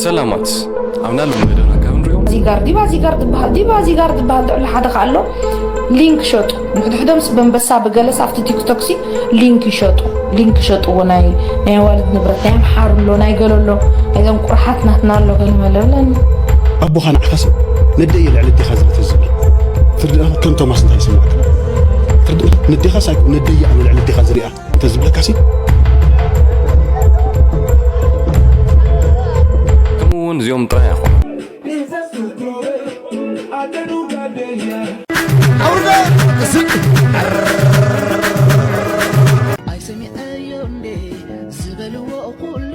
ሰላማት ኣብና ሎም መደና ካብ ንሪኦም ዚጋር ዲባ ዚጋር ዝበሃል ዲባ ዚጋር ዝበሃል ልዕሊ ሓደ ከ ኣሎ። ሊንክ ሸጡ። ንሕድሕዶምስ በንበሳ ብገለስ ኣብቲ ቲክቶክ ሲ ሊንክ ይሸጡ። ሊንክ ይሸጥዎ። ናይ ናይ ኣዋልድ ንብረት ናይ ኣምሓሩ ኣሎ ናይ ገሎ ኣሎ። ናይዞም ቁርሓት ናትና ኣሎ። ገለ መለብለን ኣቦኻ ንዓኻሲ ነደየ ልዕሊ ዲኻ ዝርተ ዝብል ፍርዲ ከም ቶማስ እንታይ ይስምዓካ? ፍርዲ ነዴኻ ሳይኮ ነደየ ኣነ ልዕሊ ዲኻ ዝሪኣ እንተ ዝብለካሲ ከምኡ እውን እዚኦም ጥራይ ኣይኮኑ። ኣይሰሚዐዮ እንዴ ዝበልዎ ኩሉ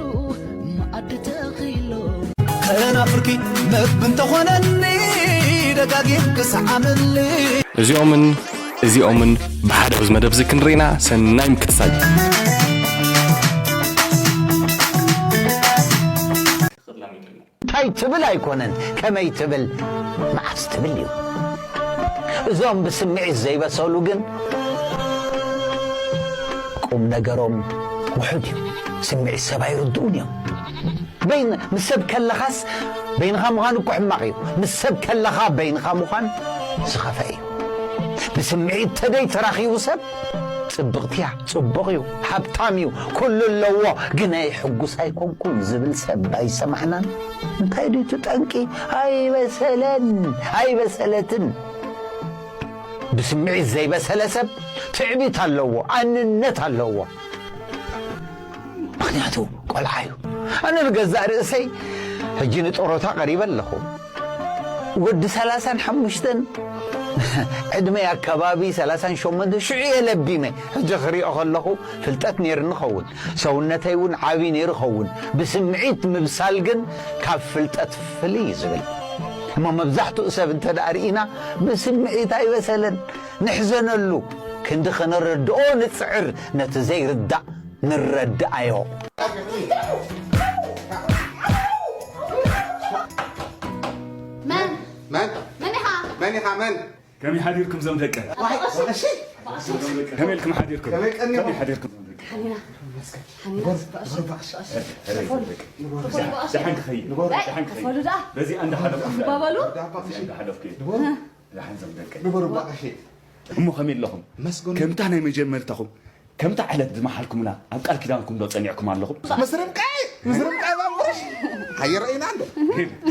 መኣዲ ተኺሎ ከናፍርኪ መግቢ እንተኾነኒ ደጋጊም ክሰዓመኒ እዚኦምን እዚኦምን ብሓደ ኣብዚ መደብ እዚ ክንርኢና ሰናይ ምክትሳል። እንታይ ትብል ኣይኮነን ከመይ ትብል መዓስ ትብል እዩ። እዞም ብስምዒት ዘይበሰሉ ግን ቁም ነገሮም ውሑድ እዩ። ስምዒት ሰብ ኣይርድኡን እዮም። በይን ምስ ሰብ ከለኻስ በይንኻ ምዃን እኮ ሕማቕ እዩ። ምስ ሰብ ከለኻ በይንኻ ምዃን ዝኸፍአ እዩ። ብስምዒት ተደይ ተራኺቡ ሰብ ጽብቕቲ እያ፣ ጽቡቕ እዩ፣ ሃብታም እዩ፣ ኩሉ ኣለዎ፣ ግናይ ሕጉስ ኣይኮንኩን ዝብል ሰብ ኣይሰማዕናን። እንታይ ድዩ እቲ ጠንቂ? ኣይበሰለን፣ ኣይበሰለትን። ብስምዒት ዘይበሰለ ሰብ ትዕቢት ኣለዎ፣ ኣንነት ኣለዎ። ምኽንያቱ ቆልዓ እዩ። ኣነ ንገዛእ ርእሰይ ሕጂ ንጦሮታ ቀሪበ ኣለኹ። ወዲ ሰላሳን ሓሙሽተን ዕድመይ ኣከባቢ ሰላሳን ሸሞንተ ሽዑ እየ ለቢመ። ሕጂ ክሪኦ ከለኹ ፍልጠት ነይርኒ ኸውን፣ ሰውነተይ እውን ዓብዪ ነይሩ ኸውን። ብስምዒት ምብሳል ግን ካብ ፍልጠት ፍልይ እዩ ዝብል። እሞ መብዛሕትኡ ሰብ እንተ ደኣ ርኢና ብስምዒት ኣይበሰለን። ንሕዘነሉ፣ ክንዲ ከነረድኦ ንጽዕር፣ ነቲ ዘይርዳእ ንረድኣዮ። መን መን መን ኢኻ? መን ኢኻ መን? ከመይ ሓዲርኩም ዞም ደቀ? ዋይ እሺ ከመይ ኢልኩም ሓዲርኩም? ከመይ ቀኒኹም? ከመይ ሓዲርኩም ዞም ደቀ? ሓኒና ሓኒና ደሓን ክኸይድ ንበሩ ደሓን ክኸይድ ፈሉ ደኣ በዚ ኣንዳ ሓለፍኩ ዝበበሉ በዚ ኣንዳ ሓለፍኩ ንበሩ እባ ቀሺ ደሓን ዞም ደቀ ንበሩ እባ ቀሺ እሞ ከመይ ኣለኹም? መስገኑ ከምታ ናይ መጀመርታኹም ከምታ ዕለት ዝመሓልኩምና ኣብ ቃል ኪዳንኩም ዶ ጸኒዕኩም ኣለኹም? ምስ ርብቃይ ምስ ርብቃይ ባቡሽ ሃይረኢና እንዶ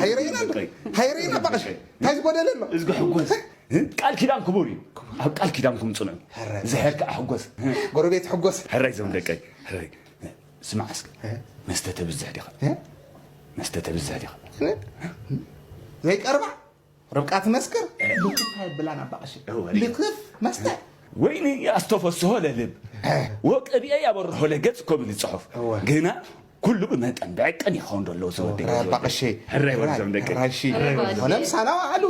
ሃይረኢና እንዶ ሃይረኢና ባቀሽ እንታይ ዝጎደለ ኣሎ እዝጊ ሕጎስ ቃል ኪዳን ክቡር እዩ። ኣብ ቃል ኪዳንኩም ጽንዑ። ዝሕር ከዓ ሕጎስ ጎረቤት ሕጎስ ሕራይ ዞም ደቀይ ሕራይ ስማዕ እስኪ መስተ ተብዝሕ ዲኻ? መስተ ተብዝሕ ዲኻ? ዘይቀርባ ርብቃ ትመስክር ልክፍ ኣይብላን ኣባቐሽ ልክፍ መስተ ወይኒ ኣስተፈስሆ ለልብ ወቅብኤ ያበርሆ ለገጽ እኮ ብል ጽሑፍ ግና ኩሉ ብመጠን ብዕቅን ይኸውን ደለዎ ሰወደይ ኣባቐሽ ሕራይ ወርዞም ደቂ ሕራይሺ ሆነም ሳና ዋዕሉ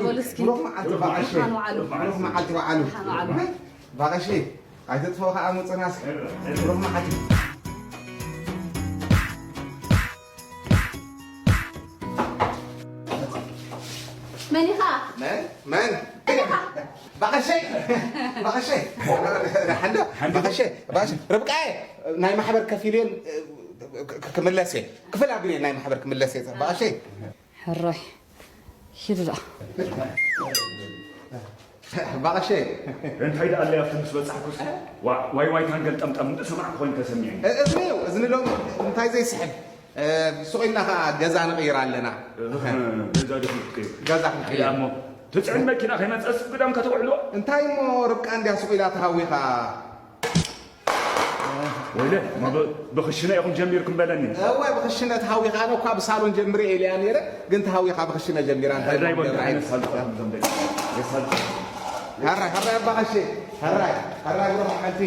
በል እስኪ ብሩኽ መዓልቲ ባቐሽ ደሓን ዋዕሉ ብሩኽ መዓልቲ ባዕሉ ደሓን ዋዕሉ ባቐሽ ኣይትጥፍኦ ከዓ ምፅናስ ብሩኽ መዓልቲ መን ኢኻ መን መን ባቐሸይ ባቐሸይ ሓንዶ ባቐሸይ ባቐሸይ ርብቃየ ናይ ማሕበር ከፊል እየን ክምለስ እየ ክፍል ኣብን እየ ናይ ማሕበር ክምለስ እየ ባቐሸይ ሕራይ ሂዱ ደኣ ባቐሸ እንታይ ደኣ ኣለይ ኣብቲ ምስ በጻሕኩስ ዋይ ዋይ ታንገል ጠምጠም እንዶ ሰማዕኩ ኮይኑ ተሰሚዑ እዝኒ እዩ እዝኒ ሎም እንታይ ዘይስሕብ ሱቕ ኢልና ከዓ ገዛ ንቕይር ኣለና ገዛ ደፊትኩ ገዛ ክንቅይር እሞ ትፅዕን መኪና ከይመፀስ ግዳም ከተውዕልዎ እንታይ እሞ ርብቃ እንድያ ሱቕ ኢላ ተሃዊኻ ወይለ ብክሽነ ኢኹም ጀሚርኩም በለኒ እወ ብክሽነ ተሃዊኻ ኣነ እኳ ብሳሎን ጀምሪ ኢለያ ነይረ ግን ተሃዊኻ ብክሽነ ጀሚራ እንታይ ሕራይ በሉ ገብራ ሕነ ዓይነት ሳሉ ዞም ደቂ ሳሉ ሕራይ ሕራይ ኣባቐሸ ሕራይ ሕራይ ብሮ ሓንቲ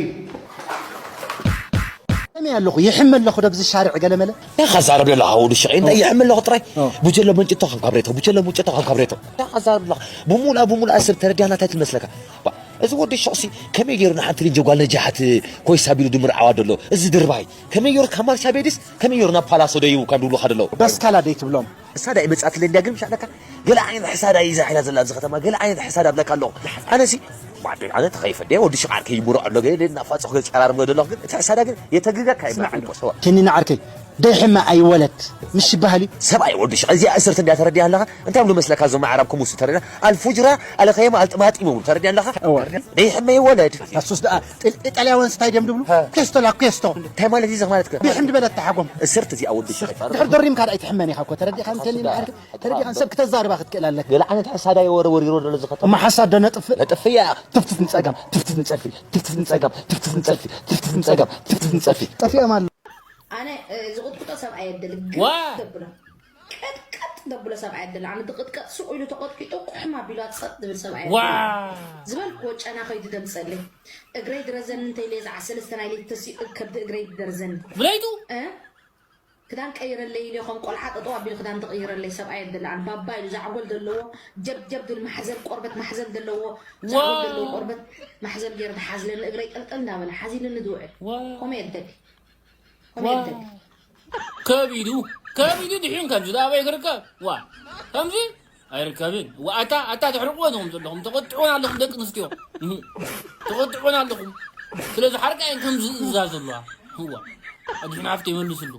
እኔ ኣለኹ ይሕመ ኣለኹ ደብዚ ሻርዕ ገለመለ ያኻ ዛረብ ደሎ ሓወዱ ሽቕ እንታይ ይሕመ ኣለኹ ጥራይ ኦ። ቡጀሎ መንጭቶ ከም ካብሬቶ ቡጀሎ መንጭቶ ከም ካብሬቶ ያኻ ዛረብ ደሎ ብሙላ ብሙላ ሰብ ተረዲያና እንታይ ትመስለካ ባ፣ እዚ ወዲ ሽቕሲ ከመይ ገይሩ ንሓንቲ ልጅ ጓል ነጃሓት ኮይሳ ቢሉ ድምር ዓዋ ደሎ እዚ ድርባይ ከመይ ገይሩ ካብ ማርሻ ቤድስ ከመይ ገይሩ ናብ ፓላሶ ደይቡ ካብ ድብሉካ ደሎ በስካላ ደይ ትብሎም ሕሳዳ ይመጻት ለንዲያ ግን ምሻለካ ገለ ዓይነት ሕሳዳ ይዛ ሒላ ዘላ ኣብዚ ከተማ ገለ ዓይነት ሕሳዳ ኣብለካ ኣለኹ ኣነሲ ባዕደይ ኣነ ተኸይፈ ደ ወዲ ሽቓር ከይምሮ ኣሎ ገለ እናፋጽኹ ገለ ጨራርም ገለ ኣለኹ ግን እቲ ሕሳዳ ግን የተግጋካ ይብላል ሰዋ ከኒና ዓርከይ ደይሕመ ኣይወለድ ምሽ ይበሃል እዩ። ሰብኣይ ወዲ ሽቕ እዚኣ እስርት እንዲያ ተረዲያ ኣለኻ። እንታይ ብሉ መስለካ እዞም ኣዕራብ ክሙሱ ተረዲያ ኣልፉጅራ ኣለኸየማ ኣልጥማጢም ይብሉ ተረዲያ ኣለኻ። ደይሕመ ይወለድ። ኣሱስ ደኣ ኢጣልያውያን ስታይ ደም ድብሉ ኬስቶ ላ ኬስቶ እንታይ ማለት እዩ ማለት ደይሕም ድበለት ተሓጎም። እስርት እዚኣ ወዲ ሽቕ ድሕር ደሪምካ ደኣ ኣይትሕመን ኢኻ እኮ ተረዲኻ እንተኒ ተረዲኻ ሰብ ክተዛርባ ክትክእል ኣለካ። ገለ ዓይነት ሕሳዳ የወረ ወሪሮ ደሎ ዝኸተማ እማ ሓሳድ ዶ ነጥፍእ ነጥፍያ። ትፍትፍ ንጸጋም ትፍትፍ ንጸጋም ትፍትፍ ንጸጋም ትፍትፍ ንጸፊ ትፍትፍ ንጸጋም ትፍትፍ ንጸፊ ጠፊኦም ኣሎ። ኣነ ዝቕጥቅጦ ሰብኣይ የድል ዋ! ግጥ ተብሎ ቀጥቀጥ ተብሎ ሰብኣይ የድል ኣነ ዝቕጥቀጥ ሱቕ ኢሉ ተቐጥቂጡ ቁሕም ኣቢሉ ጸጥ ዝብል ሰብኣይ ዋ! የድል ዝበልክዎ ጨና ከይዱ ደምፀለይ እግረይ ድረዘኒ እንተኢለ ዝዓ ሰለስተ ናይ ለይቲ ተሲኡ ከብዲ እግረይ ድደርዘኒ ብለይቱ እ? ክዳን ቀይረለይ ኢለ ከም ቆልዓ ጠጠው ኣቢሉ ክዳን ተቐይረለይ ሰብኣይ የድል ኣነ ባባ ኢሉ ዛዕጎል ዘለዎ ጀብ ጀብ ድብል ማሕዘል ቆርበት ማሕዘል ዘለዎ ዛዕጎል ዘለዎ ቆርበት ማሕዘል ገይሩ ዝሓዝለኒ እግረይ ጠልጠል እንዳበለ ሓዚሉኒ ዝውዕል ከምኡ የደሊ ከቢዱ ከቢዱ ድሒን ከምዚ ዳ ኣበይ ክርከብ ዋ ከምዚ ኣይርከብን ዋ ኣታ ኣታ ተሕርቅዎ ዲኹም ዘለኹም ተቆጥዑን ኣለኹም ደቂ ኣንስትዮ እህ፣ ተቆጥዑን ኣለኹም ስለዚ ሓርቃ እየን ከምዚ ዝእዛዝ ዘለዋ ዋ ኣድሒን ሓፍተይ መልስሉ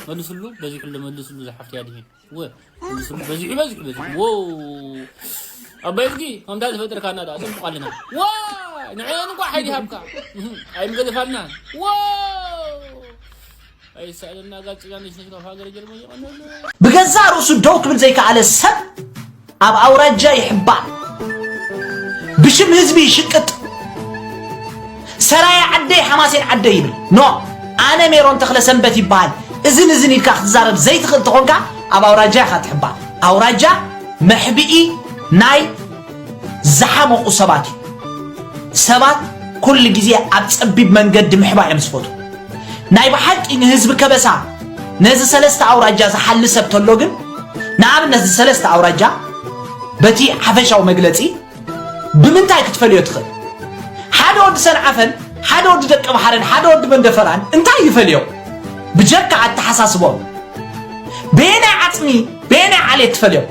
መልስሉ በዚሕሉ መልስሉ ዝሓፍተይ ኣድሒን ወ መልስሉ በዚሑ በዚሑ በዚሑ ዎ ኣባይ ዝጊ ከምታ ዝፈጠርካና ዳ ጽቡቕ ኣለና ዋ ንዕን እንኳ ሓይሊ ሃብካ እህ፣ ኣይምገደፋልናን ዎ ኣይሰኣለና ጋር ጭጋነሽ ነሽ ካብ ሃገረ ጀርመን ይቐነሉ ብገዛእ ርእሱ ደው ክብል ዘይከኣለ ሰብ ኣብ ኣውራጃ ይሕባእ፣ ብሽም ህዝቢ ይሽቅጥ። ሰራየ ዓደይ ሓማሴን ዓደይ ይብል። ኖ ኣነ ሜሮን ተኽለ ሰንበት ይበሃል። እዝን እዝን ኢልካ ክትዛረብ ዘይትኽእል ተኾንካ ኣብ ኣውራጃ ኢኻ ትሕባእ። ኣውራጃ መሕብኢ ናይ ዝሓመቑ ሰባት እዩ። ሰባት ኩሉ ግዜ ኣብ ጸቢብ መንገዲ ምሕባእ እዮም ዝፈትዉ። ናይ ብሓቂ ንህዝቢ ከበሳ ነዚ ሰለስተ ኣውራጃ ዝሓሊ ሰብ ተሎ ግን ንኣብነት እዚ ሰለስተ ኣውራጃ በቲ ሓፈሻዊ መግለጺ ብምንታይ ክትፈልዮ ትኽእል? ሓደ ወዲ ሰንዓፈን ሓደ ወዲ ደቀምሓረን ሓደ ወዲ መንደፈራን እንታይ ይፈልዮም? ብጀካ ኣተሓሳስቦም በየናይ ዓጽሚ በየናይ ዓሌት ትፈልዮም?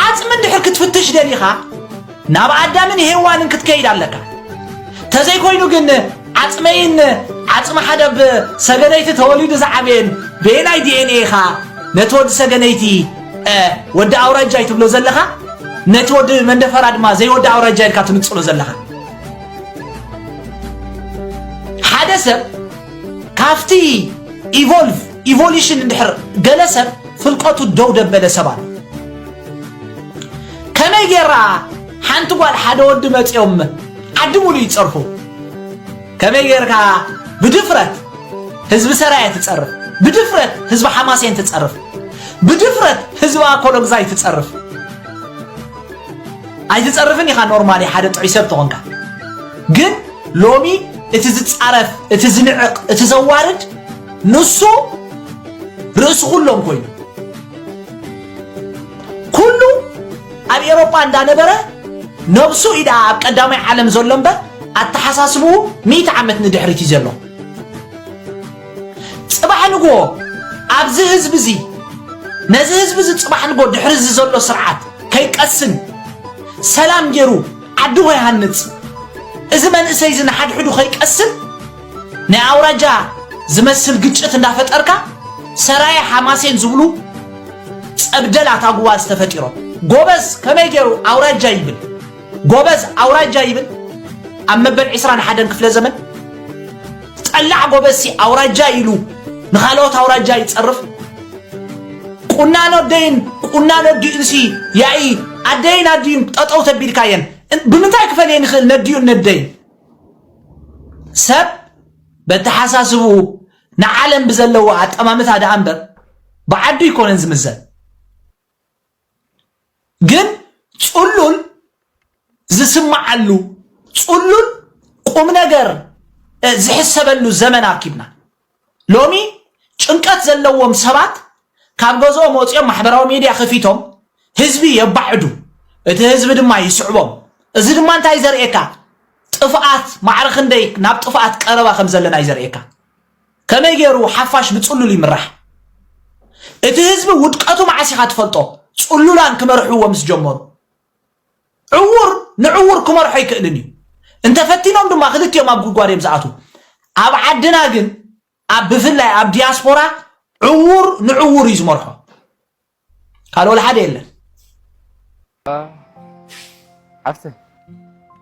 ዓጽሚ እንድሕር ክትፍትሽ ደሊኻ ናብ ኣዳምን ሄዋንን ክትከይድ ኣለካ። ተዘይኮይኑ ግን ዓጽመይን ዓጽሚ ሓደ ብ ሰገነይቲ ተወሊዱ ዝዓበየን በየናይ ዲኤንኤ ኢኻ ነቲ ወዲ ሰገነይቲ ወዲ ኣውራጃይ ትብሎ ዘለኻ ነቲ ወዲ መንደፈራ ድማ ዘይወዲ ኣውራጃይ ኢልካ ትንጽሎ ዘለኻ። ሓደ ሰብ ካብቲ ኢቮልቭ ኢቮሉሽን እንድሕር ገለ ሰብ ፍልቀቱ ደው ደበለ ሰብ ኣሎ። ከመይ ጌራ ሓንቲ ጓል ሓደ ወዲ መጺኦም ዓዲ ሙሉ ይጸርፉ? ከመይ ጌርካ ብድፍረት ህዝቢ ሰራየ ትጸርፍ? ብድፍረት ህዝቢ ሓማሴን ትጸርፍ? ብድፍረት ህዝቢ ኣኮሎግዛይ ትጸርፍ? ኣይትጸርፍን ኢኻ ኖርማሊ ሓደ ጥዑይ ሰብ ተኾንካ። ግን ሎሚ እቲ ዝጻረፍ፣ እቲ ዝንዕቕ፣ እቲ ዘዋርድ ንሱ ርእሲ ኩሎም ኮይኑ ኩሉ ኣብ ኤሮጳ እንዳነበረ ነብሱ ኢዳ ኣብ ቀዳማይ ዓለም ዘሎ እምበር ኣተሓሳስብኡ ሚእቲ ዓመት ንድሕሪት እዩ ዘሎ። ጽባሕ ንግሆ ኣብዚ ህዝቢ እዚ ነዚ ህዝቢ እዚ ጽባሕ ንግሆ ድሕሪ እዚ ዘሎ ስርዓት ከይቀስን ሰላም ገይሩ ዓዲ ከይሃንጽ እዚ መንእሰይ እዚ ንሓድሕዱ ከይቀስን ናይ ኣውራጃ ዝመስል ግጭት እንዳፈጠርካ ሰራየ ሓማሴን ዝብሉ ጸብደላት ኣጉባዝ ተፈጢሮም። ጎበዝ ከመይ ገይሩ ኣውራጃ ይብል? ጎበዝ ኣውራጃ ይብል? ኣብ መበል ዕስራን ሓደን ክፍለ ዘመን ጠላዕ ጎበዝሲ ኣውራጃ ኢሉ ንኻልኦት ኣውራጃ ይጸርፍ? ቁናኖ ኣደይን ቁናኖ ኣዲኡንሲ ያኢ ኣደይን ኣዲኡን ጠጠው ተቢልካየን እ- ብምንታይ ክፈልየን ይኽእል ነዲኡን ነደይን? ሰብ በተሓሳስብኡ ንዓለም ብዘለዎ ኣጠማምታ ደኣ እምበር ብዓዱ ኣይኮነን ዝምዘን። ግን ጽሉል ዝስምዓሉ ጽሉል ቁም ነገር እ፣ ዝሕሰበሉ ዘመን ኣርኪብና። ሎሚ ጭንቀት ዘለዎም ሰባት ካብ ገዝኦም ወጺኦም ማሕበራዊ ሚድያ ከፊቶም ህዝቢ የባዕዱ፣ እቲ ህዝቢ ድማ ይስዕቦም። እዚ ድማ እንታይ ዘርእየካ? ጥፍኣት ማዕረ ክንደይ ናብ ጥፍኣት ቀረባ ከም ዘለና እዩ ዘርእየካ። ከመይ ገይሩ ሓፋሽ ብጽሉል ይምራሕ? እቲ ህዝቢ ውድቀቱ መዓስ ኢኻ ትፈልጦ? ጽሉላን ክመርሕዎ ምስ ጀመሩ። ዕዉር ንዕዉር ክመርሖ ኣይክእልን እዩ። እንተፈቲኖም ድማ ክልቲኦም ኣብ ጉድጓድ እዮም ዝኣትዉ። ኣብ ዓድና ግን ኣብ ብፍላይ ኣብ ዲያስፖራ ዕዉር ንዕዉር እዩ ዝመርሖ። ካልእ ወላ ሓደ የለን። ሓፍተ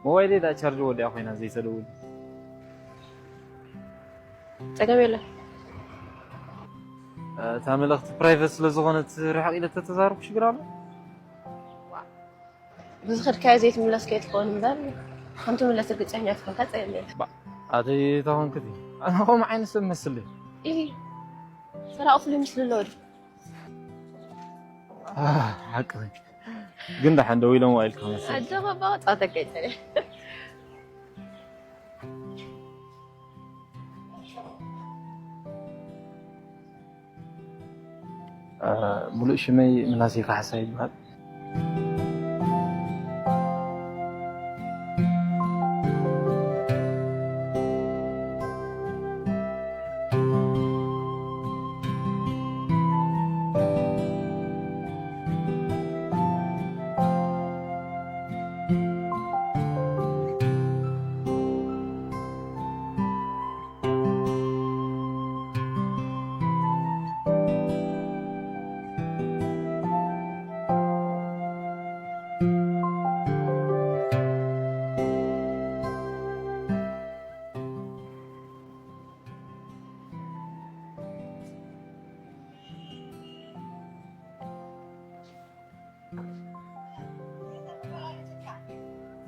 ሞባይለይ ዳ ቻርጅ ወዲኣ ኮይና ዘይተደውል። ጸገም የለን። እታ መልእኽቲ ፕራይቨት ስለ ዝኾነት ርሕቕ ኢለ ተተዛረብኩ ሽግር ኣሎ? ብዝኸድካዮ ዘይትምለስ ከይትኸውን እምበር ከም ትምለስ ርግጸኛ ትኾንካ ጸገም የለን። ኣተይ ተኾንክቲ ኣነ ከምኡ ዓይነት ሰብ መስል ኢሂ ሰራቒ ፍሉይ ምስሉ ኣለዎ ድዩ? ሓቂ ግን ደሓን ደው ኢሎም ዋኢልካ መስል ኣጆኻ ባወጣ ተቀይጸለ ሙሉእ ሽመይ ምናሴ ካሕሳ ይበሃል።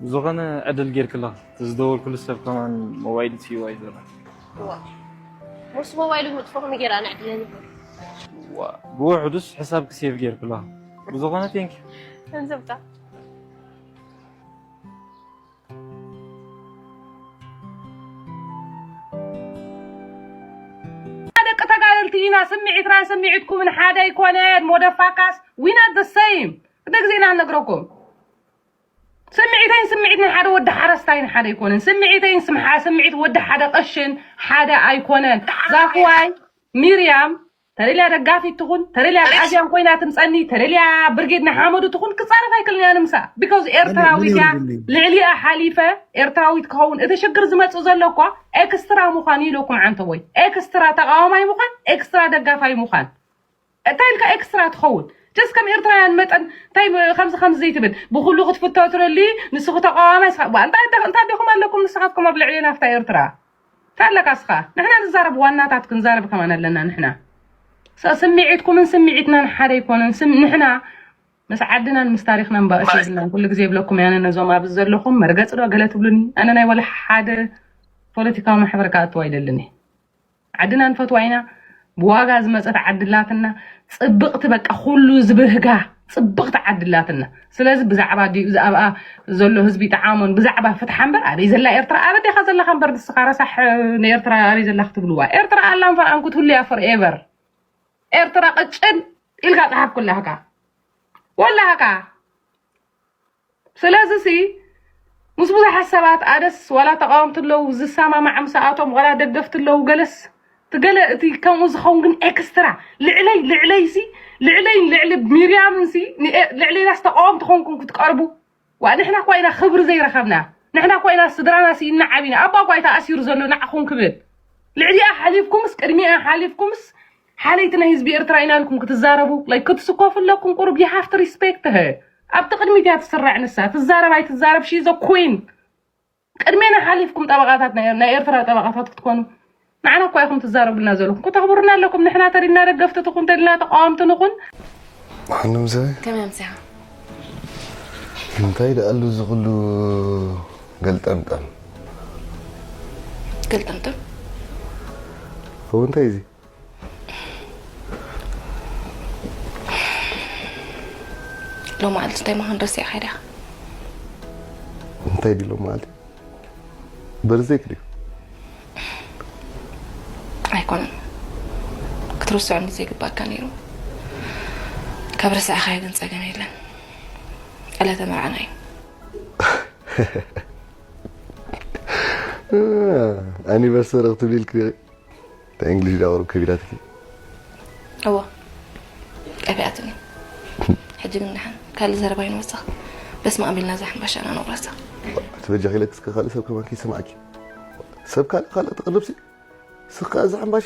ብዝኾነ ዕድል ጌርክላ እቲ ዝደወልኩሉ ሰብ ከማን ሞባይል ትይዋ እዩ ዘሎ። ሞስ ሞባይሉ ምጥፎ ከመይ ጌራ ንዕድለኒ ብውሕዱስ ሕሳብ ክሴቭ ጌርክላ ብዝኾነ ቴንክ ገንዘብታ ደቂ ተጋደልቲ ኢና። ስምዒትናን ስምዒትኩምን ሓደ ኣይኮነን። ሞደፋካስ we not the same። እንደ ግዜ ኢና ንነግረኩም። ስምዒተይን ስምዒት ናይ ሓደ ወዲ ሓረስታይን ሓደ ኣይኮነን። ስምዒተይን ስምዓ ስምዒት ወዲ ሓደ ቀሽን ሓደ ኣይኮነን። ዛፍዋይ ሚርያም ተደልያ ደጋፊት ትኹን ተደልያ ኣዝያን ኮይና ትምፀኒ ተደልያ ብርጌድ ንሓመዱ ትኹን ክፃረፍ ኣይክልን እያ ንምሳ because ኤርትራዊት እያ። ልዕሊኣ ሓሊፈ ኤርትራዊት ክኸውን እቲ ሽግር ዝመፅእ ዘሎ እኳ ኤክስትራ ምዃኑ ኢለኩም ዓንተቦይ ኤክስትራ ተቃዋማይ ምዃን ኤክስትራ ደጋፋይ ምዃን እንታይ ኢልካ ኤክስትራ ትኸውን just ከም ኤርትራውያን መጠን እንታይ ከምዚ ከምዚ ዘይትብል ብኩሉ ክትፍቶ ትደሊ ንስኺ ተቃዋማይ እንታይ ዲኹም ኣለኩም ንስኻትኩም ኣብ ልዕሊ ናፍታ ኤርትራ እንታይ ኣለካ እስኻ ንሕና ንዛረብ ዋናታት ክንዛረብ ከማን ኣለና ንሕና ስምዒትኩምን ስምዒትናን ሓደ ኣይኮነን ንሕና ምስ ዓድናን ምስ ታሪኽናን ባእሲ የብልናን ኩሉ ግዜ ይብለኩም እየ ኣነ ነዞም ኣብዚ ዘለኹም መርገፂ ዶ ገለ ትብሉኒ ኣነ ናይ ወላ ሓደ ፖለቲካዊ ማሕበር ክኣትው ኣይደልን እየ ዓድና ንፈትዋ ኢና ብዋጋ ዝመፀት ዓዲ ኣላትና ፅብቕቲ በቃ ኩሉ ዝብህጋ ፅብቕቲ ዓዲ ኣላትና ስለዚ ብዛዕባ ዲኡ ኣብኣ ዘሎ ህዝቢ ይጥዓሞን ብዛዕባ ፍትሓ እምበር ኣበይ ዘላ ኤርትራ ኣበዴኻ ዘለኻ እምበር ንስኻ ረሳሕ ንኤርትራ ኣበይ ዘላ ክትብልዋ ኤርትራ ኣላ እምበር ኣንኩት ሁሉያ ፎርኤቨር ኤርትራ ቅጭን ኢልካ ጸሓፍ ኩላህካ ወላህካ ስለዚ ሲ ምስ ብዙሓት ሰባት ኣደስ ዋላ ተቃወምቲ ኣለዉ ዝሰማማዕ ምሳኣቶም ዋላ ደገፍቲ ኣለዉ ገለስ ትገለ እቲ ከምኡ ዝኸውን ግን ኤክስትራ ልዕለይ ልዕለይ ሲ ልዕለይ ልዕሊ ሚርያምን ሲ ልዕለይናስ ተቃወምቲ ኮንኩም ክትቀርቡ ዋ ንሕና እኳ ኢና ክብሪ ዘይረኸብና ንሕና እኳ ኢና ስድራና ስኢና ዓቢና ኣባ እኳ እዩ ተኣሲሩ ዘሎ ንዓኹም ክብል ልዕሊኣ ሓሊፍኩምስ ቅድሚኣ ሓሊፍኩምስ ሓለይቲ ናይ ህዝቢ ኤርትራ ኢና ኢልኩም ክትዛረቡ like ክትስኮፉ ኣለኩም ቁሩብ you have to respect her ኣብቲ ቅድሚት እያ ትስራዕ ንሳ ትዛረብ ኣይትዛረብ she is a queen ቅድሜና ሓሊፍኩም ጠበቃታት ናይ ናይ ኤርትራ ጠበቃታት ክትኮኑ ንዓና እኳ ኢኹም ትዛረቡልና ዘለኹም ከተኽብሩና ኣለኩም ንሕና ተሪና ደገፍቲ ትኹን ተሪና ተቃወምቲ ንኹን ማንም ሰብ ከመይ ኣምሲኻ እንታይ ደኣሉ እዚ ኩሉ ገልጠምጠም ገልጠምጠም እው እንታይ እዚ ሎማዓልቲ እንታይ ምዃን ረሲዕኻ ዲኻ እንታይ ድዩ ሎማዓልቲ በርዜክ ድዩ ኣይኮነን ክትርስዖ ዘይግባካ ነይሩ ካብ ረሳዕኻዮ ግን ፀገም የለን ዕለተ መርዓና እዩ ኣኒቨርሰሪ ክትብል ኢልክ እንታይ እንግሊሽ ዳ ቁሩብ ከቢዳትኪ እዎ ጠፊኣትኒ ሕጂ ግን ደሓን ካልእ ዘረባ ይንወስኽ በስመ ኣብ ኢልና እዛ ሕምባሻና ነቑረሳ ትበጃኺ ኢለክ እስከ ካልእ ሰብ ከማን ከይሰማዕኪ ሰብ ካልእ ካልእ ትቕርብሲ ስኻ እዛ ሕምባሻ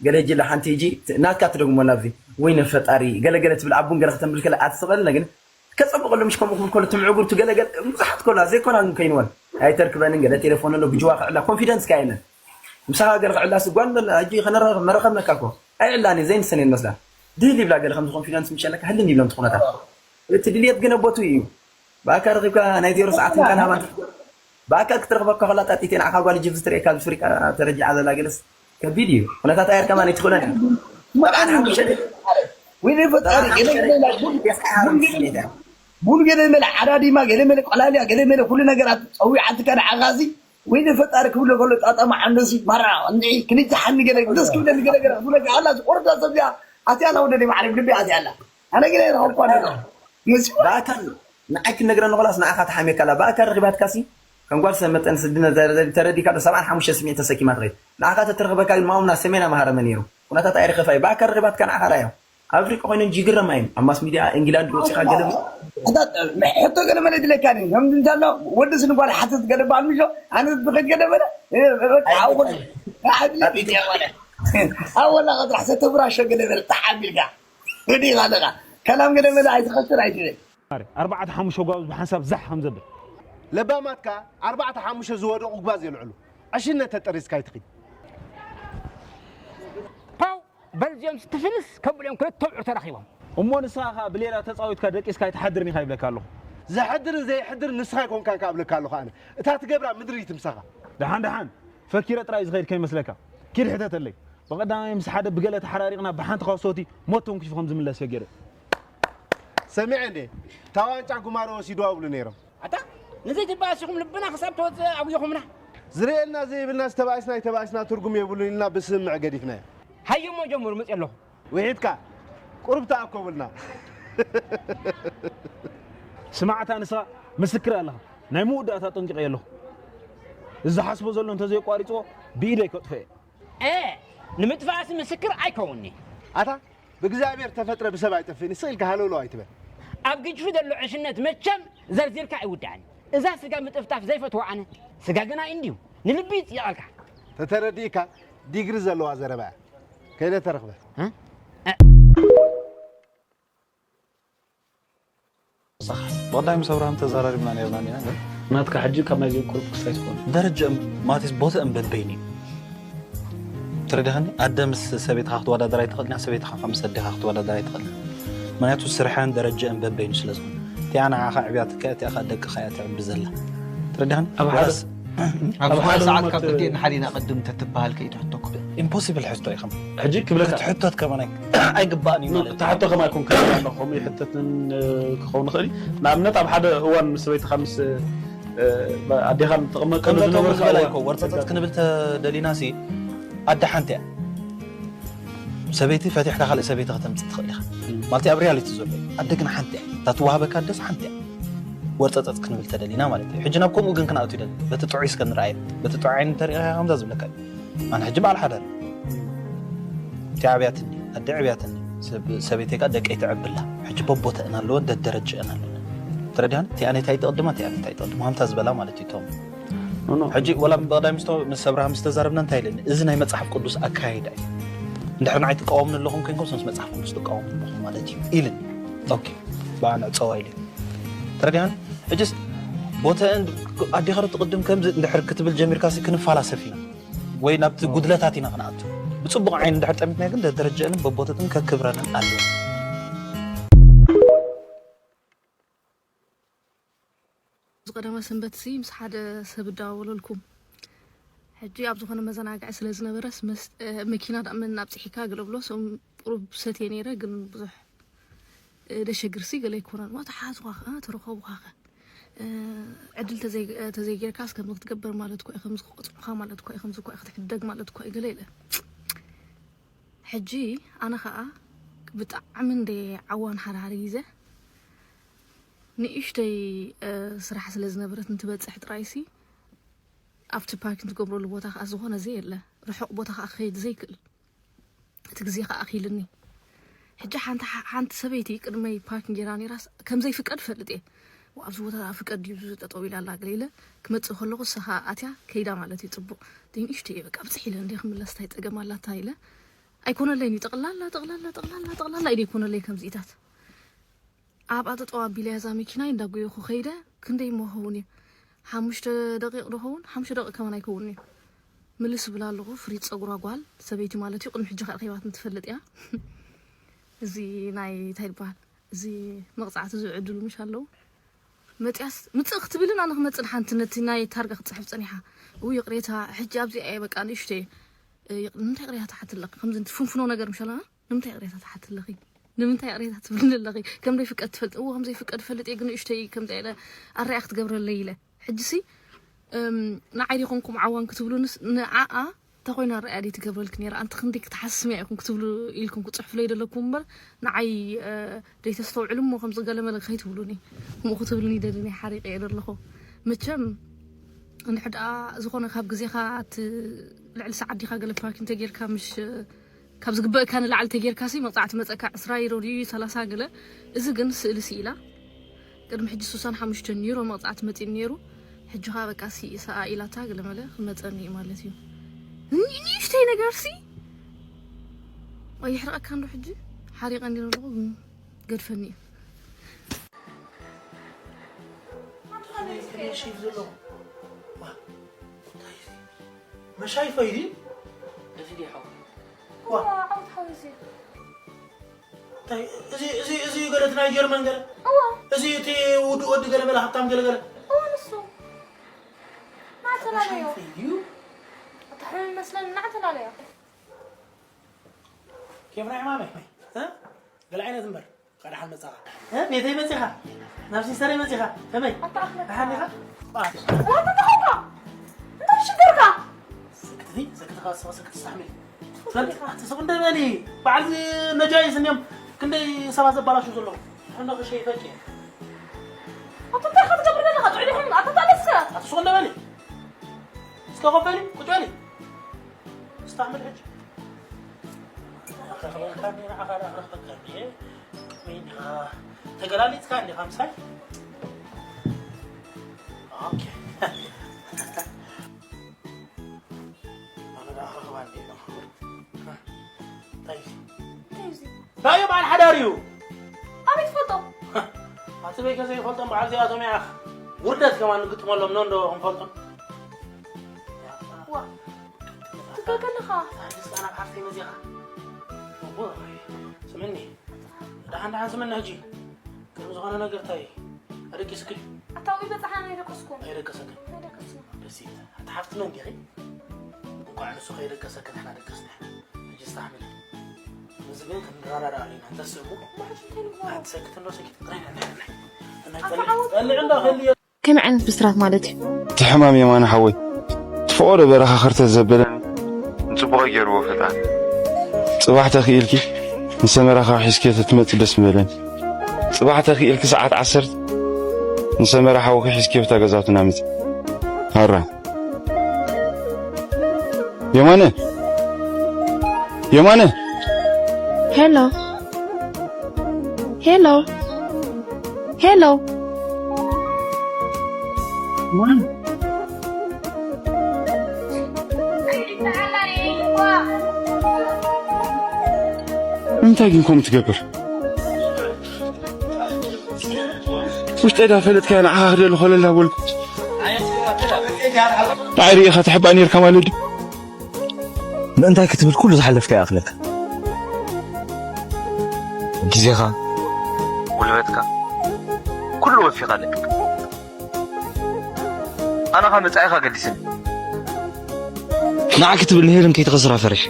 ገለ ጅላ ሓንቲ ሂጂ ናትካ ትደግሞ ናብዚ። ወይነ ፈጣሪ ገለገለ ትብል ኣቡን ገለ ከተንብል ከለ ኣትስቐልና ግን ከጸብቐሉ ምሽ ከምኡ ክብል ከሎ ትምዕጉርቱ ገለገለ ብዙሓት ከሎ ዘይኮና ግን ከይንወን ኣይተርክበንን ገለ ቴሌፎን ኣሎ ብጅዋ ክዕላ ኮንፊደንስ ካየለን ምሳኻ ገለ ክዕላ ስጓን በለ ኣጂ ከነረኸብ መረኸብነካ እኮ ኣይዕላኒ ዘይንሰን የን መስላ ድህል ይብላ ገለ ከምዚ ኮንፊደንስ ምሸለካ ህልን ይብሎም ትኹነታት እቲ ድልየት ግን ኣቦቱ እዩ ብኣካ ረኺብካ ናይ ዜሮ ሰዓት እንካን ሃባን ብኣካል ክትረኽበካ ከላ ጣጢቴ ንዓኻ ጓል ጅብዚ ትርእየካ ኣብ ፍሪቃ ተረጂዓ ዘላ ገለስ ከቢድ እዩ ኩነታት ኣየር ከማን ኣይትኽእሎን እያ መቃን ሓሙሸ ወይኔ ፈጣሪ ገለ ገለ ቡን ገለ መለ ዓዳዲማ ገለ መለ ቆላሊያ ገለ መለ ኩሉ ነገራት ጸዊዓትካ ንዓኻ እዚ ወይኔ ፈጣሪ ክብሎ ከሎ ጣጣማ ዓንደሲ ማራ እንዲ ክንጂ ሓኒ ገለ ደስ ክብለኒ ገለ ገለ ክብለካ ኣላ ዝቆርዳ ሰብ እያ ኣትያ ኣላ ወደደይ ማዕረግ ልቢ ኣትያ ኣላ ኣነ ገለ ረኸብኳ ኣለና ብኣካል ንዓይ ክነግረኒ ኮላስ ንዓኻ ተሓሚየካ ኣላ ብኣካል ረኺባትካሲ ከም ጓል ሰብ መጠን ስድነ ተረዲካ ዶ ሰብዓን ሓሙሽተ ስሚዒት ተሰኪማ ትኸይድ ንዓኻ ተትረኽበካ ግን ማሙና ሰሜን ኣምሃረ መን ነይሩ ኩነታት ኣይረኸፋይ ብኣካል ረኺባትካ ንዓኻ ራዮ ኣብ ኣፍሪቃ ኮይነን ጅግረማ እየን ኣብ ማስ ሚድያ ኢንግላንድ ወፂኻ ገለ ሕቶ ገለ መለ ድለካ ኒ ከም እንታሎ ወዲ ስንጓል ሓትት ገለ ባል ምሾ ኣነ ዝኸድ ገለ መለ ኣወላ ቀጥራሕ ሰተብራሾ ገለ መለ ተሓቢልካ ወዲ ኣለካ ከላም ገለ መለ ኣይትኸስር ኣይትብል ኣርባዕተ ሓሙሽተ ጓብዝ ብሓንሳብ ዛሕ ከም ዘብል ለባማት ከኣ ኣርባዕተ ሓሙሽተ ዝወደቑ ጓዝ የልዕሉ ዕሽነት ተጠሪዝካ ኣይትኺድ ፓው በልዚዮምስ ትፍንስ ከብሉ እዮም ክልተ ኣውዑር ተራኺቦም። እሞ ንስኻ ኸኣ ብሌላ ተጻዊትካ ደቂስካ ኣይትሓድርን ኢኻ ይብለካ ኣለኹ። ዘሕድርን ዘየሕድርን ንስኻ ኣይኮንካን ከኣ እብለካ ኣለኹ ኣነ። እታ ትገብራ ምድሪ እይት ምሳኻ። ደሓን ደሓን ፈኪረ ጥራይ ዝኸይድ ከይመስለካ። ኪድ ሕተተለይ። ብቐዳማይ ምስ ሓደ ብገለ ተሓራሪቕና ብሓንቲ ካውሶቲ ሞት ተንኪፉ ከም ዝምለስ ፈጊረ። ሰሚዐ እንዴ? እታ ዋንጫ ጉማረ ወሲድዋ ይብሉ ነይሮም። ኣታ ንዘይትበኣስ ኢኹም ልብና ክሳብ ተወፅእ ኣጉይኹምና። ዝርእየና ዘይብልናስ ተባኢስና ኣይተባኢስና ትርጉም የብሉን ኢልና ብስምምዕ ገዲፍናዮ። ሃየሞ ጀምሩ መፅእ ኣለኹ። ውሒድካ ቁሩብ ተኣከቡልና። ስማዕ ኣታ ንስኻ ምስክር ኣለኻ ናይ መወዳእታ ኣጠንቂቐዮ ኣለኹ። እዚ ዝሓስቦ ዘሎ እንተዘየቋሪፅዎ ብኢደይ ከጥፍኦ እየ። እ ንምጥፋእሲ ምስክር ኣይከውንኒ። ኣታ ብእግዚኣብሔር ተፈጥረ ብሰብ ኣይጠፍእን ስቕ ኢልካ ሃለውለው ኣይትበል። ኣብ ግጅፊ ዘሎ ዕሽነት መቸም ዘርዚርካ ኣይውዳእን። እዛ ስጋ ምጥፍጣፍ ዘይፈትዋ ኣነ። ስጋ ግና እንድዩ ንልቢ ይፅየቐልካ። ተተረዲእካ ዲግሪ ዘለዋ ዘረባ እያ። ከይደ ተረኽበ። ብቐዳሚ ምስ ኣብርሃም ተዘራሪብና ነርና ኢና ግን ናትካ ሕጂ ካብ ናይ ዘይቁርብ ክስታይ ትኾን ደረጃ ማለትስ ቦትእን በበይኑ እዩ ትረዳኸኒ ኣደ ምስ ሰበይትኻ ክትወዳደር ኣይትኽእልን እያ ሰበይትኻ ከዓ ምስ ኣዴኻ ክትወዳደር ኣይትኽእልን ምክንያቱ ስርሐን ደረጃእን በበይኑ ስለ ዝኾነ እቲኣ ንዓኻ ኣዕብያትካ እያ እቲኣ ከዓ ደቅኻ እያ ተዕቢ ዘላ ትረዳኸኒ ኣብ ሓደ ወላስ ኣብ ኣብ ሓደ ሓደ ሰዓት ሞመንት ካብ ክልቲኤን ሓደ ኢና ቅድም ተትበሃል ከይትሕቶ እኮ ኢምፖሲብል ሕቶ እዩ ከም ሕጂ ክብለካ ክትሕቶት ከማን ኣይ- ኣይግባእን እዩ ማለት እዩ። ተሓቶ ከማይ ኮን ከማይ ኣለኹ ከምኡ ይሕተትን እ፣ ክኸውን ይኽእል እዩ ንኣብነት ኣብ ሓደ እዋን ምስ ሰበይትኻ ምስ እ፣ ኣዴኻ ንትቕመጠሉ ከምበቶም ዝነበርካ ዝበላ እዋን። እኮ ወርፀፀት ክንብል ተደሊና ሲ ኣደ ሓንቲ እያ። ሰበይቲ ፈቲሕካ ካልእ ሰበይቲ ከተምፅእ ትኽእል ኢኻ። ማለት ኣብ ሪያሊቲ ዘሎ እዩ። ኣደ ግን ሓንቲ እያ። እታ ትወሃበካ ኣደስ ሓንቲ እያ። ወርፀፀት ክንብል ተደሊና ማለት እዩ። ሕጂ ናብ ከምኡ ግን ክንኣቱ ይደሊ። በቲ ጥዑይ እስከ ንረኣየ። በቲ ጥዑይ ዓይኒ እንተሪኢኻ ከምዛ ዝብለካ እዩ። ኣነ ሕጂ በዓል ሓዳር እየ። እቲ ዓብያትኒ፣ ኣደ ዕብያትኒ። ሰብ-፣ ሰበይተይ ከኣ ደቀይ ተዕብላ። ሕጂ በቦተእን ኣለወን፣ ደደረጀአን ኣለወን። ተረዲኣን? እቲ ኣነ እንታይ ትቕድማ፣ እቲ ኣነ እንታይ ትቕድማ፣ ሃምታ ዝበላ ማለት እዩ። እቶም ኖ፣ ኖ። ሕጂ ወላ ብቐዳይ ምስቶ-፣ ምስ ኣብርሃም ዝተዛረብና እንታይ ኢለኒ? እዚ ናይ መጽሓፍ ቅዱስ ኣካይዳ እዩ። እንድሕር ንዓይ ትቃወምኒ ኣለኹም ኮይንኩም፣ ምስ መጽሓፍ ቅዱስ ትቃወሙ ኣለኹም ማለት እዩ ኢልኒ። ኦኬ፣ ብኣ ንዕጸዋ ኢለ። ተረዲኣን? ሕጅስ ቦተአን ኣዴኻ ዶ ትቕድም ከምዚ እንድሕር ክትብል ጀሚርካ ሲ ክንፋላሰፍ ኢና። ወይ ናብቲ ጉድለታት ኢና ክንኣቱ። ብጽቡቕ ዓይኒ እንድሕር ጠሚትና ግን ደደረጀአንን በቦተትን ከክብረንን ኣለዎ። ዝቐደመ ሰንበት ሲ ምስ ሓደ ሰብ እዳዋወለልኩም። ሕጂ ኣብ ዝኾነ መዘናግዒ ስለ ዝነበረስ መስ-፣ እ፣ መኪና ደኣ መን ኣብጽሒካ ገለ ብሎ፣ ሰም-፣ ቁሩብ ሰትየ ነይረ፣ ግን ብዙሕ፣ እ፣ ደሸግር ሲ ገለ ኣይኮነን። ዋ፣ ተሓዝኳ ኸ፣ ተረኸብኳ ኸ። እ፣ ዕድል ተዘይ-፣ እ፣ ተዘይጌርካስ ከምዚ ክትገብር ማለት እኮ እዩ፣ ከምዚ ክቆጽሙኻ ማለት እኮ እዩ፣ ከምዚ እኮ እዩ ክትሕደግ ማለት እኮ እዩ፣ ገለ ኢለ። ሕጂ ኣነ ኸኣ ብጣዕሚ እንደ ዓዋን ሓደ ሓደ ግዜ ንእሽተይ፣ እ፣ ስራሕ ስለ ዝነበረት እንትበጽሕ ጥራይሲ ኣብቲ ፓርኪንግ ትገብረሉ ቦታ ኸኣ ዝኾነ ዘየለ፣ ርሑቕ ቦታ ኸኣ ክኸይድ ዘይክእል። እቲ ግዜ ኸኣ ኣኺልኒ። ሕጂ ሓንቲ፣ ሓ-፣ ሓንቲ ሰበይቲ ቅድመይ ፓርኪንግ ጌራ ነይራስ ከም ዘይፍቀድ እፈልጥ እየ። ዋ፣ ኣብዚ ቦታ ፍቀድ ድዩ ጠጠው ኢላ ኣላ ገለ ኢለ ክመጽእ ከለኹ ንሳ ኸኣ ኣትያ ከይዳ ማለት እዩ። ጽቡቕ። ደይ ንእሽተይ እየ በቃ ብጽሕ ኢለ እንደ ክምለስ እንታይ ጸገም ኣላታ ኢለ ኣይኮነለይን እዩ። ጠቕላላ፣ ጠቕላላ፣ ጠቕላላ፣ ጠቕላላ ኢለ ኣይኮነለይ ከምዚኢታት። ኣብኣ ጠጠው ኣቢለያ እዛ መኪናይ እንዳጎየኹ ከይደ፣ ክንደይ እሞ ክኸውን እዩ? ሓሙሽተ ደቂቕ ዶ ኸውን? ሓሙሽተ ደቂቕ ከማን ኣይከውንን እዩ። ምልስ እብል ኣለኹ፣ ፍሪት ጸጉራ ጓል ሰበይቲ ማለት እዩ፣ ቅድሚ ሕጂ ከኣ ረኺባትኒ ትፈልጥ እያ። እዚ ናይ እንታይ ይበሃል? እዚ መቕጻዕቲ ዝውዕድሉ ምሽ ኣለዉ። መጽያስ ምጽእ ክትብልን ኣነ ክመጽእ ሓንቲ ነቲ ናይ ታርጋ ክትጽሕፍ ጸኒሓ። እው ይቕሬታ፣ ሕጂ ኣብዚኣ እየ በቃ ንእሽተይ፣ እ፣ ይቕ-፣ ንምንታይ ይቕሬታ ትሓቲ ኣለኺ? ከምዚ ፍንፍኖ ነገር ምሽ ኣለና? ንምንታይ ይቕሬታ ትሓቲ ኣለኺ? ንምንታይ ይቕሬታ ትብልኒ ኣለኺ? ከም ዘይፍቀድ ትፈልጥ? እዎ፣ ከም ዘይፍቀድ እፈልጥ እየ፣ ግን ንእሽተይ ከምዚ ኢለ ኣረኣያ ክትገብረለይ ኢለ። ሕጂሲ፣ እም፣ ንዓይ ዲኹም ከምኡ ዓዋን ክትብሉንስ፣ ንዓኣ እንተ ኮይና ኣረኣያ ደይ ትገብረልኪ ነይራ? ኣንቲ ክንደይ ክትሓስምያ ኢኹም ክትብሉ ኢልኩም ክጽሕፉለይ ደለኩም እምበር፣ ንዓይ፣ እ፣ ደይ ተስተውዕሉ እሞ ከምዚ ገለ መለ ከይትብሉኒ። ከምኡ ክትብሉኒ ደድኒ ሓሪቀ እየ ደለኹ። መቸም፣ እንድሕር ደኣ ዝኾነ ካብ ግዜኻ እቲ ልዕሊ ሰዓት ዲኻ ገለ ፓርኪ እንተጌርካ፣ ምሽ ካብ ዝግበእካ ንላዕሊ ተጌርካሲ መቕጻዕቲ መጸካ ዕስራ ዩሮ ድዩ ሰላሳ ገለ። እዚ ግን ስእሊ ስኢላ። ቅድሚ ሕጂ ስሳን ሓሙሽተን ዩሮ መቕጻዕቲ መጺኡ ነይሩ። ሕጂ ኸኣ በቃ ሲ-፣ ሰኣ ኢላታ ገለ መለ ክመጸኒ እዩ ማለት እዩ። ኒ-፣ ንእሽተይ ነገርሲ ኣይሕርቐካን ዶ ሕጂ? ሓሪቐ እንዲ ዘለኹ ግን ገድፈኒ እዩ። መሻይ ፈይዲ እዚ ዲዩ ሓው? ዋ። እዋ፣ ዓወት ሓወይ እዚ። እንታይ፣ እዚ፣ እዚ፣ እዚ ገለ እቲ ናይ ጀርመን ገለ? እዋ። እዚ እቲ ውዱእ ወዲ ገለ መለ ሃብታም ገለ ገለ? እዋ፣ ንሱ። ናተላለዮ። መሻይ ፈይዲ እዩ? ኣታ ሕሙም ይመስለኒ፣ ናተላለዮ። ኬፍ ናይ ሕማመይ? እ? ገለ ዓይነት እምበር። ኸኣ ደሓን መጻኻ። እ? ቤተይ መጺኻ? ናብ ሲስተረይ መጺኻ? ከመይ? ኣታ ኣሕመድ። ደሓን ዲኻ? ዋ፣ እንታይ ተኾንካ? እንታይ ሽግርካ? ሰክትቲ፣ ሰክትኻ፣ ሰ-፣ ሰክት ስታሕምል። ትፈልጥ፣ ኣቲ ስቕ እንደ በሊ። በዓል እዚ ነጃይስ እኒኦም ክንደይ ሰባት ዘባላሹ ዘለዉ። ሕነ ክሸይፈቂ። ኣታ እንታይ ኢኻ ትገብር ዘለኻ? ጥዑይ ዲኹም? ኣታ ታለሰ። ኣቲ ስቕ እንደ በሊ። እስከ ኮፍ በሊ፣ ቁጭ በሊ። ስታሕምል ሕጂ። ኣኽረኽበልካ እኒ ንዓኻ ዳ ኣኽረኽበልካ እኒ። ከመይ እንዲኻ? ተገላሊጽካ እንዲኻ ምሳይ? ኦኬ። ኣነ ዳ ኣኽረኽባ እንዲ ኢሎም። እንታይ እዩ? እንታይ እዩ እዚ? እንታይ እዩ በዓል ሓዳር እዩ? ኣበይ ትፈልጦ? ኣቲ በይከ ዘይፈልጦም በዓል እዚኣቶም እያ። ውርደት ከማን ንግጥመሎም ኖ እንዶ ክንፈልጦም። ዋ፣ ትብከ ከለኻ። ኣንስካ ናብ ሓፍተይ መዚኻ። እቦ፣ ስምኒ። ደሓን ደሓን ስምኒ ሕጂ። ከም ዝኾነ ነገር እንታይ ኣደቂስኪ? ኣታ ወይ በጻሓ ናይ ደቀስኩም። ኣይደቀሰክን። ናይ ደቀስኩም። ደስ ይብል። ኣታ ሓፍቲ መን ዲኺ? እንኳዕ ንሱ ከይደቀሰኪ ንሕና ደቀስና። ሕጂ ስታሕምሊ። እዚ ግን ክንረዳዳእ ኣለና። ተስእሙ። ማሕጂ እንታይ ንግበሮ? ኣትሰክት እንዶ ሰኪት። ናይ፣ ናይ፣ ናይ፣ ናይ። ኣታ ናይ ዓወት ጸልዕ እንዶ ክህልዮ ከመይ ዓይነት ብስራት ማለት እዩ? እቲ ሕማም የማነ ሓወይ፣ እቲ ፈቐዶ በረኻ ክርተት ዘበለኒ ንጽቡቐይ ገይርዎ ፈጣሪ። ጽባሕ ተኽኢልኪ ንሰመራ ካብ ሒዝኪዮ ተትመጺ ደስ ምበለኒ። ጽባሕ ተኽኢልኪ ሰዓት ዓሰርተ ንሰመራ ሓውኺ ሒዝኪዮ ብታ ገዛውትና ምጺ። ሃራ። የማነ! የማነ! ሄሎ! ሄሎ! ሄሎ! እንታይ ግን ከምኡ ትገብር? ውሽጠይ ዳ ፈለጥካያ ንዓኻ ክደሊ ኮለል ዳበልኩ። ንዓይ ርኢኻ ትሕባእ ኔርካ ማለት ድዩ? ምእንታይ ክትብል ኩሉ ዝሓለፍካ ይኣኽለካ። ግዜኻ፣ ጉልበትካ፣ ኩሉ ወፊኻ ኣለካ። ኣነ ኸኣ መጻኢኻ ገዲስኒ። ንዓ ክትብል ንሄለን ከይትኸስራ ፈሪሐ።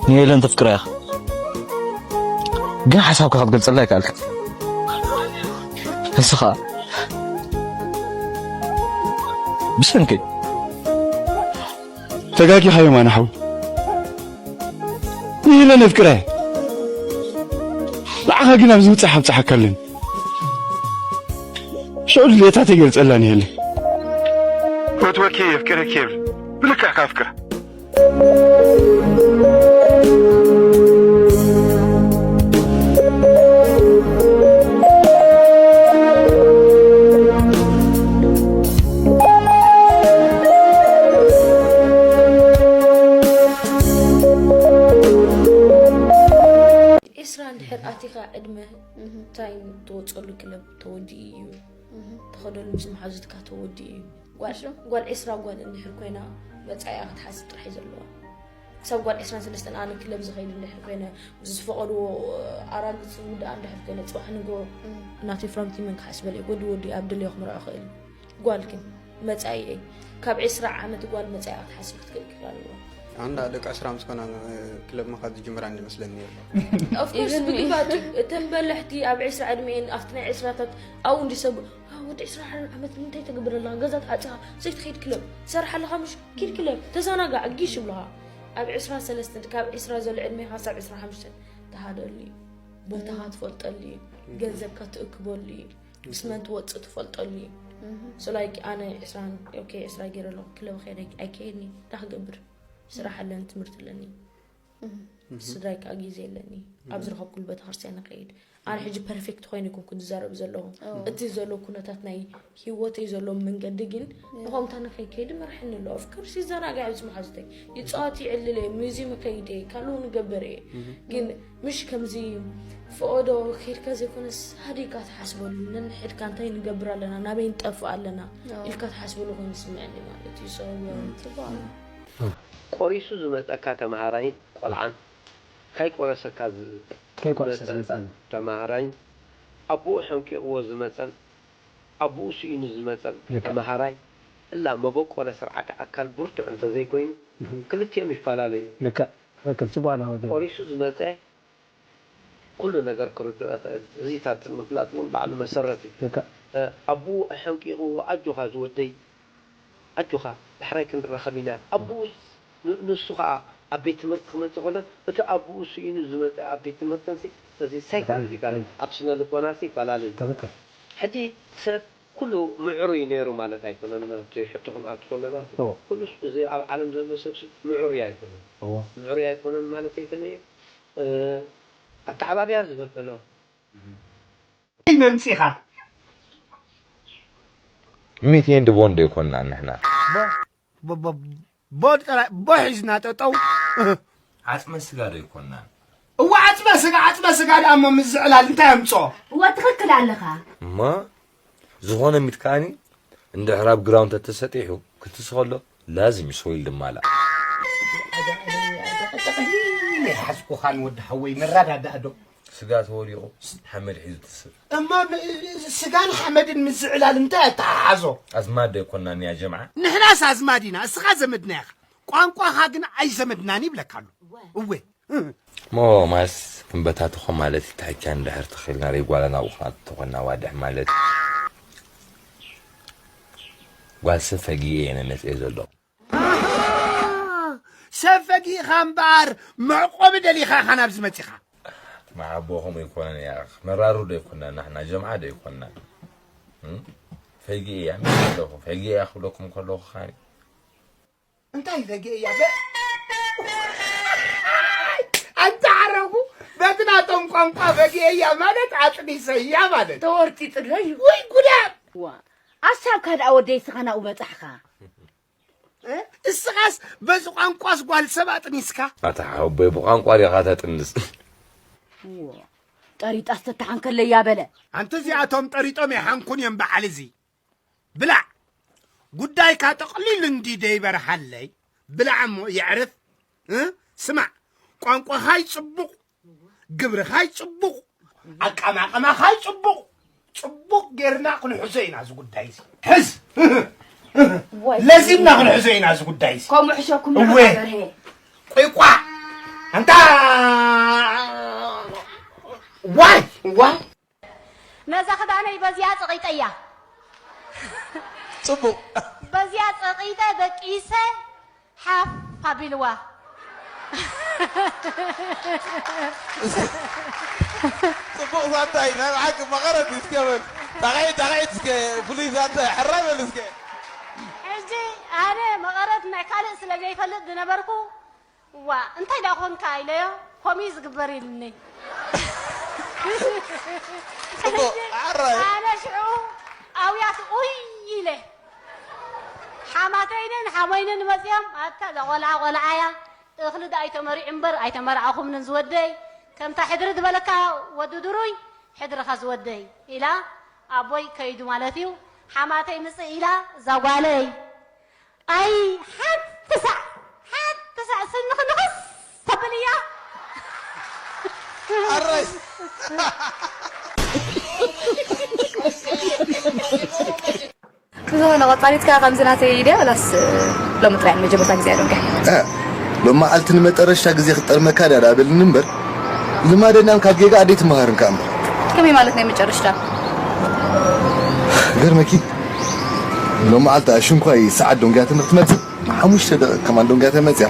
ንሄለን ተፍቅራ ኢኻ። ግን ሓሳብካ ክትገልጸላ ኣይከኣልካ። ንስኻ ብሰንከይ ተጋጊኻ የማነ ሓው። ንሄለን ኣፍቅራ እየ። ንዓኻ ግን ኣብዚ ምብጻሕ ኣብጽሓካ ኣለኒ። ሽዑ ድሌታ ተገልጸላ ንሄለን። ፈትወኪ የፍቅረኪ የብል። ብልክዕ ካፍቅራ። ዒስራ እንድሕር ኣቲኻ ዕድመ እንታይ ትወፀሉ ክለብ ተወዲኡ እዩ። ተኸደሉ ምስ መሓዙትካ ተወዲኡ እዩ። ጓል ጓል ዒስራ ጓል እንድሕር ኮይና መጻኢኣ ክትሓስብ ጥራሕ እዩ ዘለዋ። ክሳብ ጓል ዒስራን ሰለስተን ኣነ ክለብ ዝኸይድ እንድሕር ኮይነ፣ ምስ ዝፈቐድዎ ኣራግጽ ዝውድኣ እንድሕር ኮይነ፣ ጽባሕ ንግሆ ናተይ ፍራምቲ መን ክሓስበለይ? ወዲ ወዲ ኣብ ደለዮ ክምርዖ ክእል። ጓል ግን መጻኢኤይ፣ ካብ ዒስራ ዓመት ጓል መጻኢኣ ክትሓስብ ክትክእል ክእል ኣለዋ። ኣንዳ ደቂ ዒስራ ምስ ኮና ክለብ ምኻድ ዝጅምራ እንዲ መስለኒ ነይሩ። Of course፣ even me። ብግባቱ እተን በላሕቲ ኣብ ዒስራ ዕድሜኤን ኣብቲ ናይ ዒስራታት ኣብኡ እንዲ ሰብ፣ "ዋ፣ ወዲ ዒስራ ዓመት ንምንታይ ተገብር ኣለኻ? ገዛ ተዓጺኻ ዘይትኸይድ ክለብ፣ ትሰርሕ ኣለኻ ምሽ? ኪድ ክለብ፣ ተዘናጋዕ፣ ጊሽ" ይብልኻ። ኣብ ዒስራን ሰለስተን ካብ ዒስራ ዘሎ ዕድሜኻ ሳብ ዒስራን ሓሙሽተን ትሃደሉ እዩ። ቦታኻ ትፈልጠሉ እዩ። ገንዘብካ ትእክበሉ እዩ። ምስ መን ትወጽእ ትፈልጠሉ እዩ። So like ኣነ ዒስራን፣ ኦኬ፣ ዒስራ ገይረ ኣለኹ፣ ክለብ ከይደ ኣይከይድኒ፣ እንታይ ክገብር? ስራሕ ኣለኒ፣ ትምህርቲ ኣለኒ። ስድራይ ከዓ ግዜ የለኒ። ኣብ ዝረኸብኩሉ ቤተክርስትያን ንኸይድ። ኣነ ሕጂ ፐርፌክት ኮይነ ይኮንኩ ዝዛረብ ዘለኹ። እቲ ዘሎ ኩነታት ናይ ህይወተይ ዘሎ መንገዲ ግን ንኸምታ ንኸይከይድ መርሐኒ ኣሎ። Of course ይዘናጋዕ ምስ መሓዙተይ። ይፃወት ይዕልል እየ፣ ሙዚየም ይኸይድ እየ፣ ካልኡ ንገብር እየ። ግን ምሽ ከምዚ ፈቐዶ ከይድካ ዘይኮነስ ሃዲካ ትሓስበሉ፣ ነንሕድካ እንታይ ንገብር ኣለና፣ ናበይ ንጠፍእ ኣለና ኢልካ ትሓስበሉ ኮይኑ ይስምዐኒ ማለት እዩ። So፣ ጽቡቕ። ቆሪሱ ዝመጸካ ተመሃራይን ቆልዓን፣ ካይ ቆረሰካ ዝ-፣ ከይቆረሰ ዝመጸ ዝመጸ። ተመሃራይን፣ ኣቦኡ ሐንቂቕዎ ዝመጸን ኣቦኡ ስኢኑ ዝመጸን ልክዕ። ተመሃራይ፣ እላ መበቆለ ስርዓተ ኣካል ብርቱዕ እንተዘይኮይኑ፣ እህ። ክልቲኦም ይፈላለዩ። ልክዕ፣ ትኽክል፣ ጽቡቕ ኣለኻ ወዲ። ቆሪሱ ዝመጸ ኩሉ ነገር ክርድኦ ይኽእል። እዚታት ምፍላጥ እውን ባዕሉ መሰረት እዩ። ልክዕ። እ፣ ኣቦኡ ኣሐንቂቕዎ፣ "ኣጆኻ ዝወደይ፣ ኣጆኻ፣ ዳሕራይ ክንራኸብ ኢና።" ኣቦኡ ን-፣ ንሱ ኸዓ ኣብ ቤት ትምህርቲ ክመጽእ ከሎ፣ እቲ ኣቦኡ ስኢኑ ዝመጸ ኣብ ቤት ትምህርቲ እንሲ፣ እዚ ሳይኮሎጂካል፣ ኣብ ስነ ልቦና ሲ ይፈላለ እዩ። ትኽክል። ሕጂ ሰብ ኩሉ ምዕሩይ ነይሩ ማለት ኣይኮነን፣ ማለት ሕቶ ክንኣቱ ከለና፣ እዎ። ኩሉ እዚ ኣብ ዓለም ዘሎ ሰብ ሲ ምዕሩይ ኣይኮነን። እዎ። ምዕሩይ ኣይኮነን ማለት ኣይኮነን። እ፣ ኣተዓባብያ ዝበደሎ። መምጺኻ። ሚት ኤንድ ቦንድ ኣይኮንና ንሕና። ቦ-፣ ቦ-፣ ቦ-፣ ቦድ ጥራይ፣ ቦ ሒዝና ጠጠው። ዓጽመ ስጋ ዶ ኣይኮንናን? እዋ፣ ዓጽመ ስጋ፣ ዓጽመ ስጋ ደኣ እሞ ምስ ዝዕላል እንታይ ኣምጽኦ? እዋ፣ ትኽክል ኣለኻ። እማ፣ ዝኾነ ሚት ከኣኒ እንድሕር ኣብ ግራውንድ ተተሰጢሑ ክትስኸሎ ላዝም እዩ ሶይል ድማላ። ሓዝኩኻን ወዲ ሓወይ፣ ንረዳዳእ ዶ? ስጋ ተወዲቑ ሓመድ ሒዙ ትስእ። እሞ ብ-፣ ስጋን ሓመድን ምስ ዝዕላል እንታይ ኣተሓሓዞ? ኣዝማድ ዶ ኣይኮንናን ያ ጀምዓ? ንሕናስ ኣዝማድ ኢና፣ እስኻ ዘመድና ኢኻ። ቋንቋኻ ግን ኣይዘመድናን ይብለካ ኣሎ። እወ። እወ። እሞ ማስ ክንበታትኾ ማለት እዩ። ታቻ እንድሕር ተኺልና ሪጓልና ውኽናት ተኾና ዋድሕ ማለት እዩ። ጓል ሰብ ፈጊኤ እየ ነመፅኤ ዘሎ። ሰብ ፈጊእኻ እምበኣር መዕቆቢ ደሊኻ ኢኻ ናብዚ መፂኻ። መዓቦ ከምኡ ይኮነን እያ። መራሩ ዶ ይኮና ናሕና ጀምዓ ዶ ይኮና? እም? ፈጊኤ እያ ምስ ኣለኹ ፈጊኤ እያ ክብለኩም ከለኹ ኻኒ እንታይ ፈጊኤ እያ በ- ኣንታ ዓረቡ በቲ ናቶም ቋንቋ ፈጊኤ እያ ማለት ኣጥኒሰ እያ ማለት ተወርቲጥለይ ወይ ጉዳ ዋ ኣሳብካ ደኣ ወደይ ስኻ ናብኡ በጻሕኻ እስኻስ በዚ ቋንቋስ ጓል ሰብ ኣጥኒስካ ኣታ ሓወቦይ ብቋንቋ ዲኻ ተጥንስ ጠሪጣስ ተተሓንከለያ በለ ኣንቲ እዚኣቶም ጠሪጦም ይሓንኩን እዮም በዓል እዚ ብላዕ ጉዳይካ ጠቕሊሉ እንዲ ደይበርሃለይ ብላዕ እሞ የዕርፍ እ? ስማዕ ቋንቋኻይ ጽቡቕ ግብርኻይ ጽቡቕ ኣቀማቕማኻይ ጽቡቕ ጽቡቕ ጌርና ክንሕዞ ኢና እዚ ጉዳይ እዚ ሕዝ ለዚምና ክንሕዞ ኢና እዚ ጉዳይ እዚ ከምኡ ሕሸኩም እወ። ቆይቋ ኣንታ ዋይ ዋይ ነዛ ክዳነይ በዚኣ ፀቒጠያ ፅቡቕ በዚኣ ፀቒጠ ደቂሰ ሓፍ ኣቢልዋ ፅቡቕ ዛንታ እዩ ናይ ብሓቂ መቐረት እዩ እስከ በል ጣቕዒት ጣቕዒት እስከ ፍሉይ ዛንታ እዩ ሕራይ በል እስከ ሕጂ ኣነ መቐረት ናይ ካልእ ስለ ዘይፈልጥ ዝነበርኩ እዋ እንታይ ዳ ኮንካ ኢለዮ ኮምኡ ዝግበር ኢልኒ ፅቡቕ ዓራይ ኣነ ሽዑ ኣውያት ኡይ ኢለ ሓማተይንን ሓሞይንን መፅኦም ኣታ እዛ ቆልዓ ቆልዓ እያ እኽሊ ዳ ኣይተመሪዑ እምበር ኣይተመርዓኹምንን ዝወደይ ከምታ ሕድሪ ዝበለካ ወዲ ድሩይ ሕድርኻ ዝወደይ ኢላ ኣቦይ ከይዱ ማለት እዩ ሓማተይ ምፅእ ኢላ እዛ ጓለይ ኣይ ሓንቲ ሳዕ ሓንቲ ሳዕ ስኒ ክንኽስ ተብል እያ ኣራይ ብዝኾነ ቆፃሊትካ ከምዚ ናተይ ድያ ወላስ ሎሚ ጥራይ ንመጀመርታ ግዜ ዶ እንካ እ፣ ሎም መዓልቲ ንመጠረሻ ግዜ ክጠርመካ ድያ ዳበልኒ እምበር ልማደኛን ካብ ጌጋ ኣደይ ትመሃርን ከኣ እምበር ከመይ ማለት ናይ መጨረሽታ ገርመኪ ሎም መዓልቲ ኣሽንኳይ ሰዓት ዶንግያ ትምህርቲ መፅእ ሓሙሽተ ደቂ ከማን ዶንግያ ተመፅያ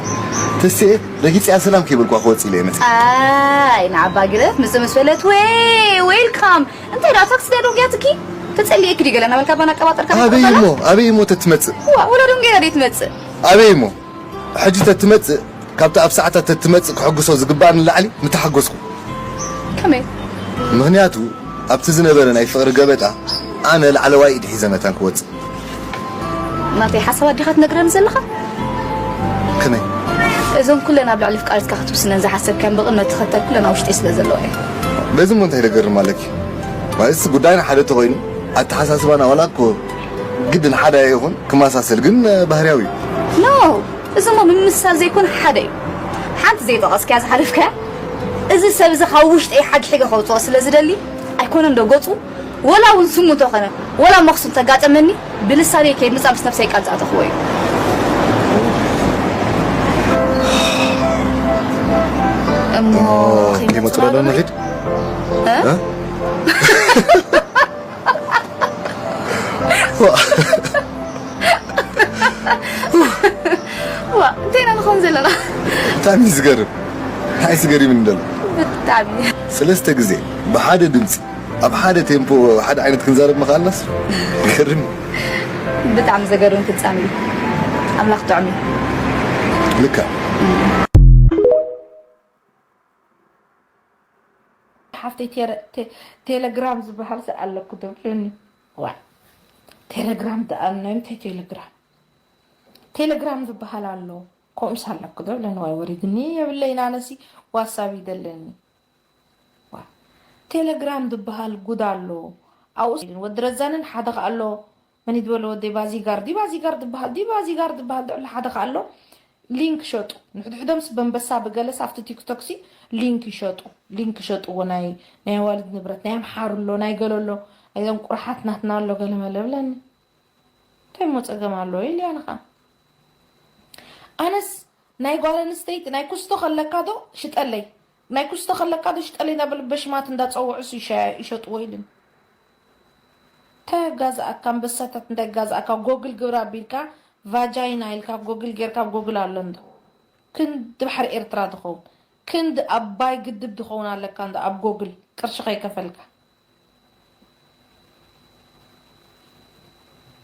ተስኤ ረጊፅያ ሰላም ከይበልኳ ክወፅእ ኢለ እየ መፅእ ኣይ ንዓባ ግደፍ ምፅ ምስ በለት ወይ ዌልካም እንታይ ደኣ ታክሲ ደዶ ግያትኪ ተጸሊእኪ ድዩ ገለ እናበልካ ባና ኣቀባጠርካ ኣበይ እሞ ኣበይ እሞ ተትመጽእ ዋ ወላ ዶንጌራ ደይ ትመጽእ ኣበይ እሞ ሕጂ ተትመጽእ ካብቲ ኣብ ሰዓታት ተትመጽእ ክሕጉሶ ዝግባእ ንላዕሊ ምተሓጎስኩ ከመይ ምኽንያቱ ኣብቲ ዝነበረ ናይ ፍቕሪ ገበጣ ኣነ ላዕለዋይ ኢድ ሒዘ መታን ክወጽእ ናተይ ሓሳባት ዲኻ ትነግረኒ ዘለኻ ከመይ እዞን ኩለን ኣብ ልዕሊ ፍቃሪትካ ክትውስነን ዝሓሰብካን ብቕነት ትኸተል ኩለን ኣብ ውሽጢ ስለ ዘለዋ እዩ በዚ እሞ እንታይ ደገርም ኣለኪ ማለትስ ጉዳይና ሓደ ተኾይኑ ኣተሓሳስባና ዋላ እኮ ግድን ሓደ ኣይኹን ክመሳሰል ግን ባህርያዊ እዩ ኖ እዚ እሞ ምምስሳል ዘይኮነ ሓደ እዩ ሓንቲ ዘይጠቐስካያ ዝሓለፍካያ እዚ ሰብ እዚ ካብ ውሽጠይ ሓግሒገ ከውፅኦ ስለ ዝደሊ ኣይኮነን ዶ ገፁ ወላ እውን ስሙ እንተኾነ ወላ መኽሱ እንተጋጠመኒ ብልሳነይ ከይድ ምፃ ምስ ነብሰይ ቃል ዝኣተኽዎ እዩ እሞ ይመፅእ ዶ ንኺድ ዋ እንታይ ኢና ንኸውን ዘለና ብጣዕሚ እዩ ዝገርም እንታይ ዝገርም እንደሎ ብጣዕሚ ሰለስተ ግዜ ብሓደ ድምፂ ኣብ ሓደ ቴምፖ ሓደ ዓይነት ክንዛረብ ምኽኣልናስ ገርም ብጣዕሚ ዘገርም ፍጻሜ እዩ ኣምላኽ ጥዑም እዩ ልካ ሓፍተይ ቴረ- ቴ- ቴሌግራም ዝበሃል ሰ ኣለኩ ዶ ብለኒ ዋ ቴሌግራም ደኣ ናይ ምንታይ ቴሌግራም ቴሌግራም ዝበሃል ኣሎ ከምኡስ ኣለኩ ዶ ብለኒ ዋይ ወሪድኒ የብለይን ኣነሲ ዋትሳብ ይደለኒ ዋ ቴሌግራም ዝበሃል ጉድ ኣሎ ኣብኡስ ወዲ ረዛንን ሓደ ከ ኣሎ መን ይድበሎ ወደይ ባዚጋር ዲ ባዚጋር ዝበሃል ዲ ባዚጋር ዝበሃል ድዕሊ ሓደ ከ ኣሎ ሊንክ ሸጡ ንሕድሕዶምስ በንበሳ ብገለስ ኣብቲ ቲክቶክ ሲ ሊንክ ይሸጡ ሊንክ ሸጥዎ ናይ ናይ ኣዋልድ ንብረት ናይ ኣምሓሩ ኣሎ ናይ ገሎ ኣሎ ናይዞም ቁርሓት ናትና ኣሎ ገለ መለ ብለኒ እንታይ ሞ ፀገም ኣለዎ ኢልያ ንኻ ኣነስ ናይ ጓል ኣንስተይቲ ናይ ኩስቶ ከለካ ዶ ሽጠለይ፣ ናይ ኩስቶ ከለካ ዶ ሽጠለይ እንዳበሉ በሽማት እንዳጸውዑስ ይሸ- ይሸጥዎ ኢሉን። ተጋዛእካ፣ ኣንበሳታት እንዳጋዛእካ ጎግል ግብራ ኣቢልካ ቫጃይና ኢልካ ጎግል ጌርካ ኣብ ጎግል ኣሎ እንዶ። ክንዲ ባሕሪ ኤርትራ ዝኸውን፣ ክንዲ ኣባይ ግድብ ዝኸውን ኣለካ እንዶ ኣብ ጎግል ቅርሺ ከይከፈልካ።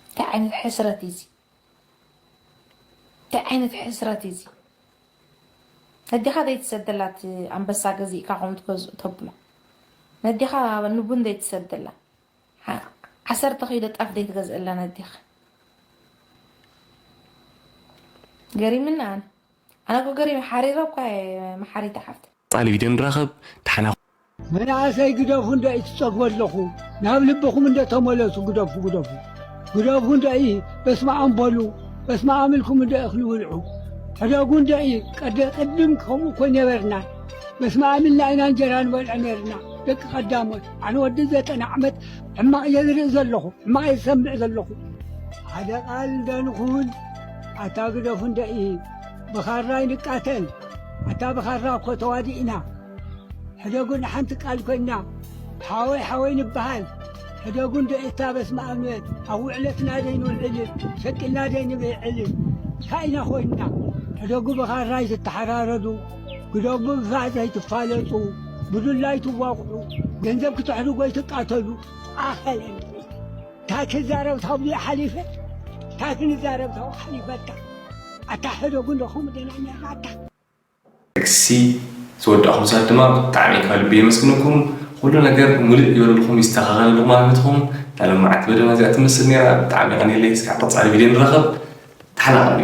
እንታይ ዓይነት ሕስረት እዩ እዚ? እንታይ ዓይነት ሕስረት እዩ እዚ? ነዲኻ ዘይትሰደላ እቲ ኣንበሳ ገዚእካ ከምኡ ትገዝኡ ተብሎ፣ ነዲኻ ንቡን ዘይትሰደላ፣ ዓ- ዓሰርተ ኪሎ ጣፍ ዘይትገዝእላ ነዲኻ? ገሪምና ኣነ። ኣነ እኮ ገሪም ሓሪረ እኳ እየ መሓሪት ሓፍቲ። ጻሊ ቪድዮ ንራኸብ። ተሓና መናእሰይ ግደፉ እንዶ እዩ ትጸግቡ ኣለኹ። ናብ ልብኹም እንዶ ተመለሱ፣ ግደፉ፣ ግደፉ። ግደፉ እንዶ እዩ፣ በስመ ኣብ በሉ፣ በስመ ኣብ ኢልኩም እንዶ እኽሊ ብልዑ። ሕደጉ እንዶ እዩ፣ ቀደ ቅድም ከምኡ እኮ ነበርና። በስመ ኣብ ኢልና ኢና እንጀራ ንበልዕ ነርና፣ ደቂ ቀዳሞት። ኣነ ወዲ ዘጠና ዓመት ሕማቕ እየ ዝርኢ ዘለኹ፣ ሕማቕ እየ ዝሰምዕ ዘለኹ። ሓደ ቃል እንዶ ንኹን፣ ኣታ ግደፉ እንዶ እዩ፣ ብኻራ ይንቃተል። ኣታ ብኻራ እኮ ተዋዲእና። ሕደጉ ንሓንቲ ቃል ኮይና፣ ሓወይ ሓወይ ንበሃል። ሕደጉ እንዶ እታ በስመ ኣብ ንበል። ኣብ ውዕለትና ደይ ንውዕልን፣ ሸቂልና ደይ ንብዕልን። እንታይ ኢና ኮይንና? ሕደጉ ብኻራ ኣይትተሓራረዱ፣ ግደጉ ብፋእ ዘይትፋለጡ፣ ብዱላ ኣይትዋቕዑ፣ ገንዘብ ክትሕድጉ ኣይትቃተሉ። ኣኸለን እንታይ ክዛረብ ታብኡ ሓሊፈ፣ እንታይ ክንዛረብ ታብኡ ሓሊፈታ። ኣታ ሕደጉ እንዶ ከምኡ ደና ነርና ኣታ። ጥቅሲ ዝወዳእኹም ሰባት ድማ ብጣዕሚ ካብ ልቢ የመስግነኩም። ኩሉ ነገር ሙሉእ ይበለልኩም፣ ይስተኻኸለልኩም ማለት ነትኹም። እታ ሎማዓንቲ መደብና እዚኣ ትመስል ነይራ። ብጣዕሚ የቐንየለይ። እስካዕ ቀጻሊ ቪድዮ ንራኸብ። ተሓናቐሉ።